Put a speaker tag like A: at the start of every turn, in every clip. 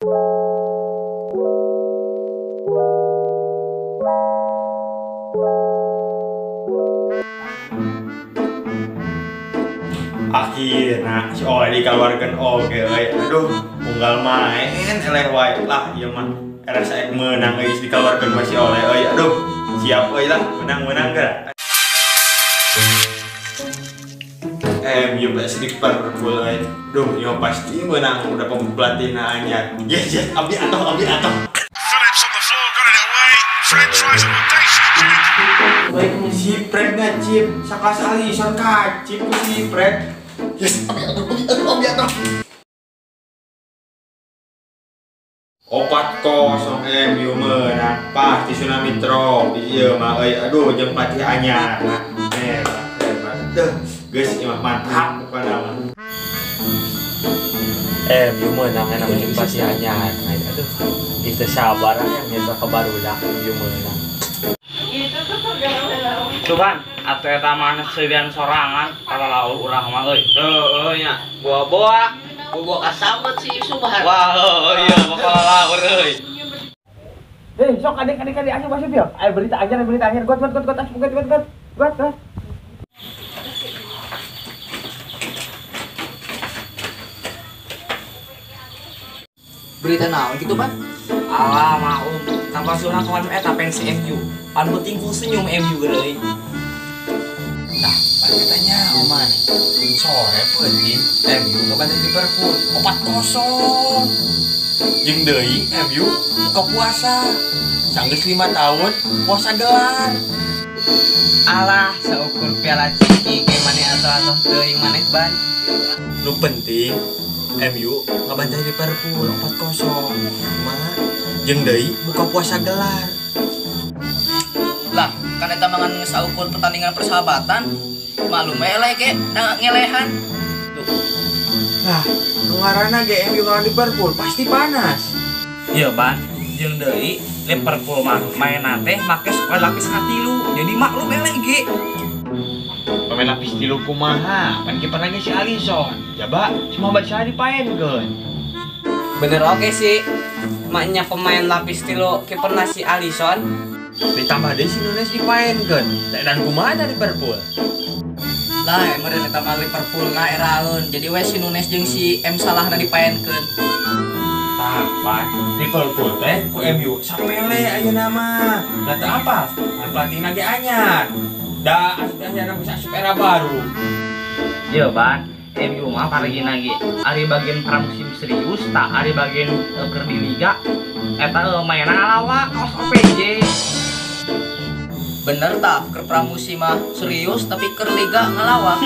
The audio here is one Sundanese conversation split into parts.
A: Akhirna si Oleh dikeluarkan oge euy. Aduh, unggal main eleh wae lah ieu mah. RSX menang geus dikeluarkan mah si Oleh euy. Aduh, siap euy lah, menang-menang geura. MU vs Liverpool euy. Duh, ieu pasti menang udah pelatihna anyar. Yes, yes, abdi atoh, abdi atoh.
B: Phillips on the floor, got it away. Fred tries an audacious chip.
A: Baik si Fred ngacip, sakelas Alisson kacip ku si Fred. Yes, abdi atoh, abdi atoh, abdi atoh. 4-0 MU menang, pasti tsunami trofi ieu mah euy. Aduh, jeung pelatih anyar. Hebat, hebat. Duh, geus ieu mah mantap pokona mah.
C: MU menang enak jeung pelatih anyar. Aduh, geus teu sabar yang nyata ka barudak MU menang.
D: Suban, atuh eta mah seudian sorangan kalalaur urang mah euy.
E: Heueuh nya, boa-boa.
F: Boa kasambet si Subhan.
E: Wah, heueuh ieu mah kalalaur euy.
G: Hei, sok adik-adik adik asup asup ya. Ayo berita anyar, got got got got asup got got got. Got got.
F: Berita naon gitu, Pan?
D: Alah, maklum. Tanpa surang kawan eta fans MU. Pan penting ku senyum MU geureuy.
A: Tah, pan katanya oman. Sore peuting MU ngabantai Liverpool 4-0. Jeung deui MU buka puasa. Sanggeus 5 tahun puasa gelar.
D: Alah, saukur piala ciki ge maneh atoh-atoh teuing maneh ban.
A: Nu penting MU ngabantai Liverpool 4-0. Kumaha? Jeung deui buka puasa gelar.
F: Lah, kan eta mah ngan saukur pertandingan persahabatan. Maklum we eleh ge, da ngelehan.
A: Lah, nu ngaranna ge MU ngalawan Liverpool pasti panas.
D: Ieu ban, jeung deui Liverpool mah mainna teh make skuad lapis katilu. Jadi maklum eleh ge.
A: Pemain lapis tilu kumaha? Pan kiper lagi si Alisson. Jaba, semua baca dipaenkeun.
D: Bener oke sih. Maknya pemain lapis tilu kiperna si Alisson.
A: Ditambah deui si Nunes dipaenkeun. Dan kumaha dari Liverpool?
F: Lah, emang eta mah Liverpool na eraeun. Jadi we si Nunes jeung si M Salahna dipaenkeun.
A: Tah, pan Liverpool teh ku MU sapele ayeuna mah. Da teu apal, pan pelatihna ge anyar. Da asup bisa asup era baru.
D: Ieu ban, MU mah parigina ge. Ari bagian pramusim serius tah, ari bagian keur di liga eta mainna ngalawa kaos OPJ.
F: Bener tah, keur pramusim mah serius tapi keur liga ngalawa.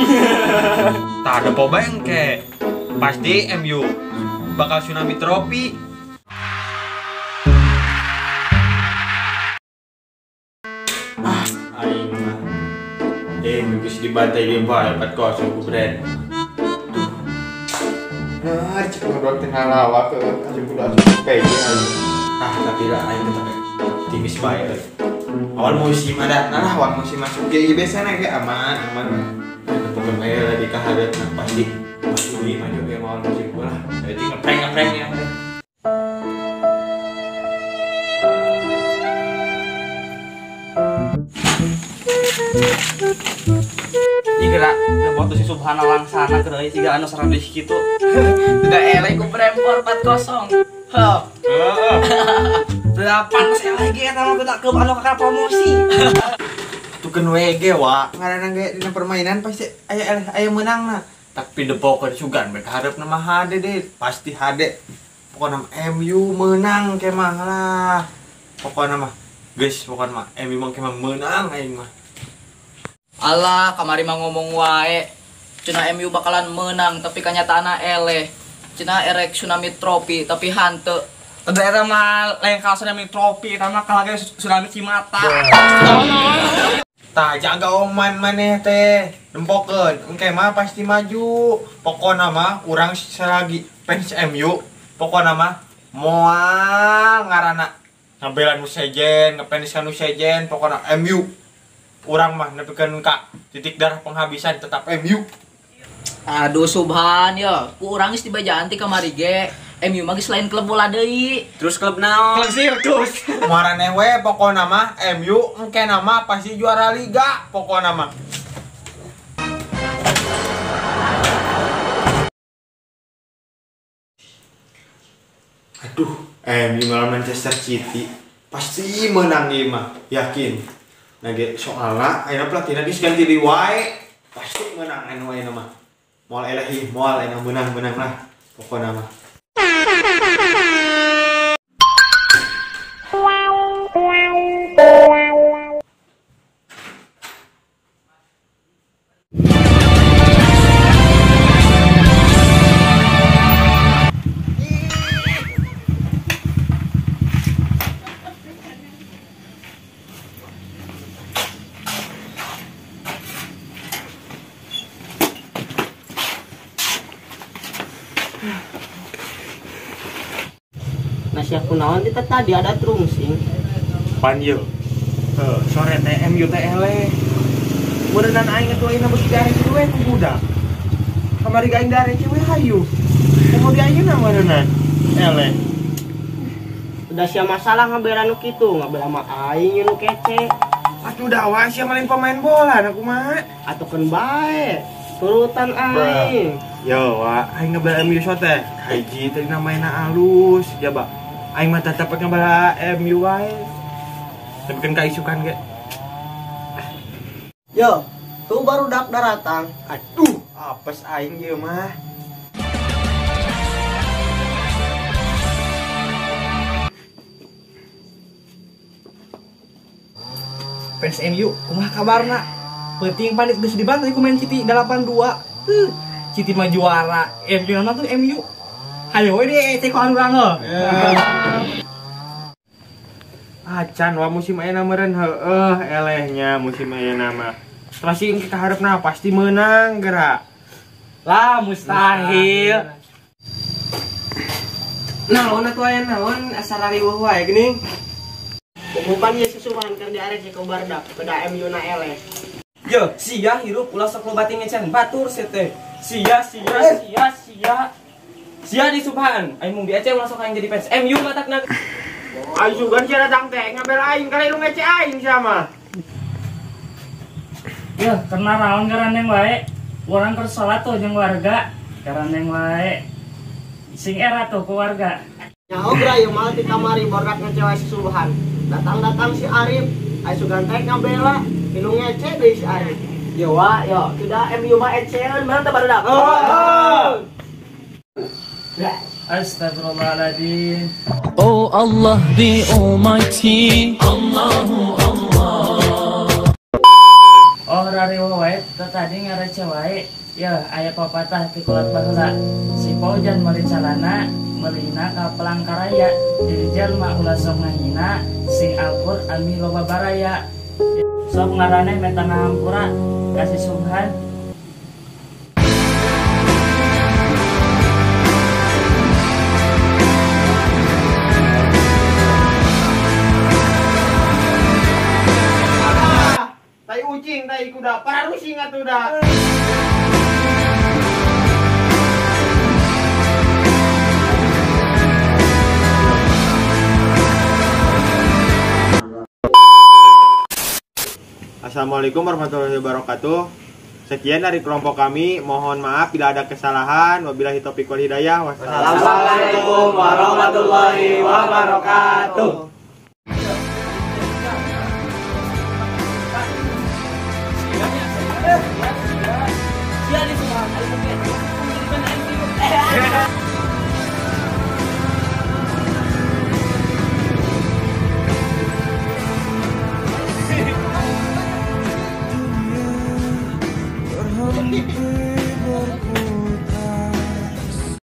A: Tah ada po bengke. Pasti MU bakal tsunami trofi. Ah, aing mah. MU geus dibantai di bae 4-0 ku Brand. Tuh. Nah, cek ngobrol teh ngalawa ke asup kudu asup PJ aing. Ah, tapi lah aing tetep optimis bae euy. Awal musim ada, nah awal musim masuk ge biasana ge aman, aman. Pokoknya we lagi kahareupna pasti maju deui maju ge awal musim lah. Jadi ngeprank-ngeprank ya.
D: Ieu waktu si Subhana langsana keur euy siga anu saradih kitu.
F: Tidak eleh ku Brentford 4-0. Heuh.
A: Heeh.
D: Delapan saya lagi eta mah teu ke anu kakak promosi.
A: Tukeun we ge wa, ngaranna ge dina permainan pasti aya eleh aya meunangna. Tapi depokeun sugan we kahareupna mah hade deh, pasti hade. Pokona mah MU menang ke mah lah. Pokona mah geus pokona mah MU mah ke mah menang aing mah.
F: Alah, kamari mah ngomong wae. Cenah MU bakalan menang tapi kanyataanna eleh. Cenah erek tsunami trofi tapi hanteu.
D: Teu eta mah lain kalah tsunami trofi, eta mah kalah ge tsunami cimata.
A: Tah jaga oman maneh teh. Nempokeun, engke mah pasti maju. Pokona mah urang selagi fans MU, pokona mah moal ngaranna ngabelan nu sejen, ngefans ka nu sejen, pokona MU. Urang mah nepikeun ka titik darah penghabisan tetap MU.
F: Aduh Subhan ya, ku urang geus dibajaan ti kamari ge. MU mah geus lain klub bola deui.
E: Terus klub naon?
A: Klub sirkus. Maraneh we pokona mah MU engke nama pasti juara liga pokona mah. Aduh, MU ngelawan Manchester City pasti menang ieu mah, yakin. Nah ge soalna ayeuna pelatihna geus ganti deui wae, pasti menang anu ayeuna mah. Moal eleh ih, moal ayeuna menang-menang lah pokona mah.
H: Nasihat kunaon kita tadi ada trungsing.
A: Pan ye. Heuh, sore teh MU teh eleh. Meureunnan aing atuh ayeuna beuki diarek we ku budak. Kamari aing diarek we hayu. Kumaha di ayeuna meureunnan eleh.
H: Udah sia masalah ngabela nu kitu, ngabela mah aing nu kece.
A: Atuh da wa sia main pemain bola na kumaha?
H: Atuh keun bae. Turutan aing.
A: Yo, wa aing ngabela MU so teh. Hiji teh dina maena alus, jaba. Aing mah tetep ngabela MU wae. Tapi kan kaisukan ge.
H: Yo, tuh baru dak daratang.
A: Aduh, apes aing ieu mah.
D: Fans MU, kumaha kabarna? Peuting panik geus dibantai ku Man City 8-2. City mah juara, MU nonton tuh MU. Hayo we deh, cek urang heuh.
A: Acan wa musim ayeuna meureun heueuh elehnya musim ayeuna mah. Pasti engke kaharepna pasti meunang geura.
D: Lah mustahil.
G: Naon atuh aya naon asa rariweuh wae geuning.
H: Bukan ye susuhan keur diarek ku barudak beda MU na eleh.
G: Yo, sia hirup ulah sok loba ngecen batur sia teh. Sia sia sia sia. Sia di subhan, aing mung diece ulah sok aing jadi fans MU matakna.
A: Aing sugan sia datang teh ngabel aing kali lu ngece aing sia mah.
I: Yo, karena raon garandeng wae. Urang keur salat tuh jeung warga, garandeng wae. Sing era tuh ku warga.
H: Nyaho bra ieu mah ti kamari barudak ngecewa si Subhan. Datang-datang si Arif, aing sugan teh ngabela, milu ngece deui si Arif. Yo wa, yo, sudah MU mah eceun mana teh barudak.
A: Oh.
I: Astagfirullahaladzim.
F: Oh Allah the Almighty. Allahu Allah.
I: Oh rariweuh wae teu tadi ngarece wae. Yeuh aya papatah ti kulat baheula. Si Paujan meuli calana meulina ka Palangkaraya. Jadi jalma ulah sok ngahina sing akur ami loba baraya. Sok ngaraneh meta ngahampura kasih Subhan.
A: Tai ucing, tai kuda, pararusing atuh da. Assalamualaikum warahmatullahi wabarakatuh. Sekian dari kelompok kami. Mohon maaf bila ada kesalahan. Wabillahi taufiq wal hidayah.
G: Wassalamualaikum warahmatullahi wabarakatuh.